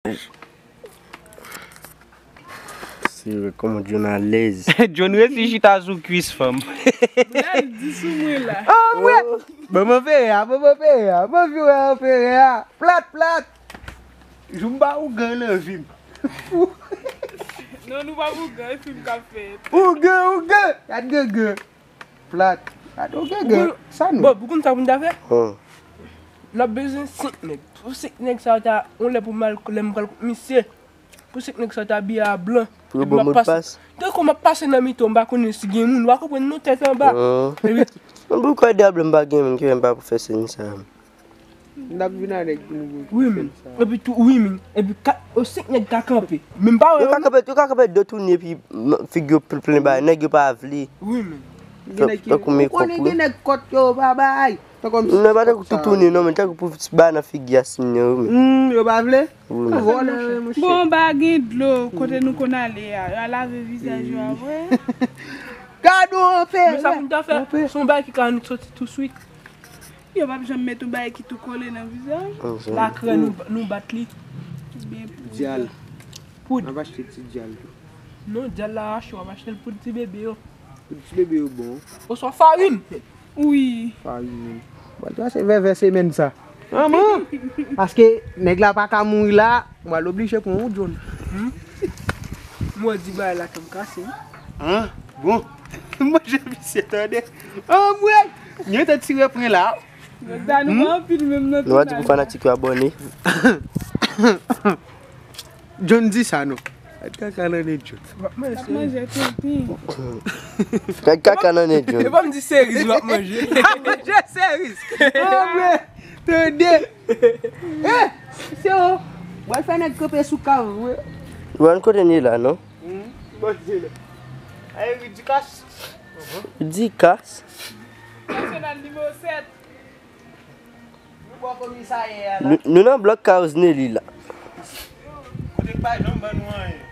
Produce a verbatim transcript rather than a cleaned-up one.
Se vre, kòman John alèz. John resi chita sou kwis fanm. Brad di sou mwen la. Ah, mwen. Ban mwen fere a, ban mwen fere a, ban mwen fere a, fere a. Plat, plat. Jou m pa ougan nan vi m. Non, nou pa ougan, e fim k ap fèt. Ougan, ougan. Gad gangan. Plat. Gad ougan, gangan. Sa nou. Bon, pou konn sa pou n ta fè? N ap bezwen senk nèg. Pou senk nèg sa yo ta, yon lè pou m al, lè m pral kot misye. Pou senk nèg sa yo ta abiye a blan. Pou yo ban modpas. Tankou m ap pase nan mitan, m pa konnen si gen moun, w a konprann non, tèt anba. Epi. Mwen pou kwè dyab m pa gen moun ki fè m pa pou fè sèn sa. N ap vin a nèg pou nou. Wi men. Epi tou, wi men. Epi kat, o senk nèg ka kanpe. Men m pa wè yo. Yo ka kanpe, yo ka kanpe do touni epi figi yo plen bay. Nèg yo pa vle. Wi men. Tankou men kòk wi. Gen nèg kòt yo pa bay. Tankou m. Non, pa tankou toutouni non, men tankou pou ba nan figi a siy nan wi men. Yo pa vle. Vòlè wi monchè. Bon, ba gen dlo kote nou konn ale a. Yo al lave vizaj yo apre. Gad yon anpe. Men sa pou n ta fè, se yon bagay ki ka annik soti touswit. Yo p ap janm met yon bagay ki tou kole nan vizaj. La krè nou, nou bat li. Byen poud. Dyal. Poud. N ap achte ti dyal tou. Non, dyal la rache, w ap achte l poud ti bebe yo. Poud ti bebe yo bon. Oswa farin. Wi. Farin menm. Bon, sa se vèvè semèn sa. Manman! Paske nèg la pa ka mouri la, mwen al oblije pran yon John. Mwen di bagay la tanm kase wi. An? Bon. Manje misye tande. Anmwey! Mwen te tire pran la. Nèg sa nou pa anpil menm nan tounaj. Nou pa di pou fanatik yo abòne. John di sa non. Gad kaka nan nen John. W ap manje tonton. Gad kaka nan nen John. E pa m di seriz w ap manje. Manje seriz. Anmwey! Tande! Eh! Se ou! W al fè nèg kanpe sou kav ou wi. Bon, kote n ye la non? Bon, se la. Aye wi Dikas. Dikas. Nasyonal nimewo sèt. Nou bò komisarya a la. Nou nan blòk Carlos Nelly la. Kote k pa janm ban nou anyen.